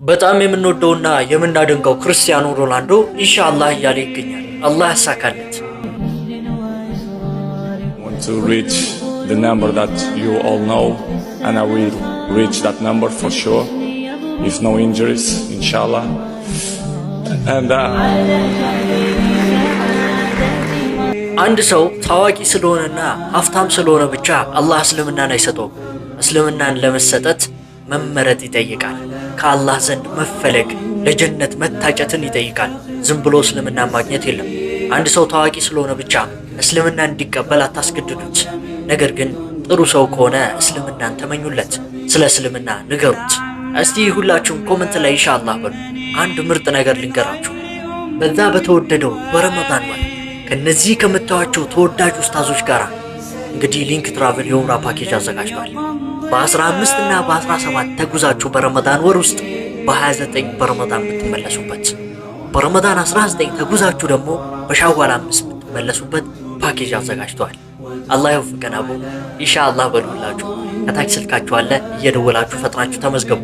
በጣም የምንወደውና የምናደንቀው ክርስቲያኖ ሮናልዶ ኢንሻአላህ እያለ ይገኛል። አላህ ያሳካለት። Want to reach the number that you all know, and I will reach that number for sure, if no injuries, inshallah. And አንድ ሰው ታዋቂ ስለሆነና ሀብታም ስለሆነ ብቻ አላህ እስልምናን አይሰጠውም። እስልምናን ለመሰጠት መመረጥ ይጠይቃል። ከአላህ ዘንድ መፈለግ፣ ለጀነት መታጨትን ይጠይቃል። ዝም ብሎ እስልምናን ማግኘት የለም። አንድ ሰው ታዋቂ ስለሆነ ብቻ እስልምና እንዲቀበል አታስገድዱት። ነገር ግን ጥሩ ሰው ከሆነ እስልምናን ተመኙለት፣ ስለ እስልምና ንገሩት። እስቲ ሁላችሁም comment ላይ ኢንሻአላህ በሉ። አንድ ምርጥ ነገር ልንገራችሁ። በዛ በተወደደው በረመዳን ወር ከነዚህ ከምታዩዋቸው ተወዳጅ ኡስታዞች ጋር እንግዲህ ሊንክ ትራቭል የኡምራ ፓኬጅ አዘጋጅቷል። በ15 እና በ17 ተጉዛችሁ በረመዳን ወር ውስጥ በ29 በረመዳን የምትመለሱበት፣ በረመዳን 19 ተጉዛችሁ ደግሞ በሻዋል 5 የምትመለሱበት ፓኬጅ አዘጋጅተዋል። አላህ ይወፍቀን። አቦ ኢንሻአላህ በሉላችሁ። ከታች ስልካችሁ አለ፣ እየደወላችሁ ፈጥናችሁ ተመዝገቡ።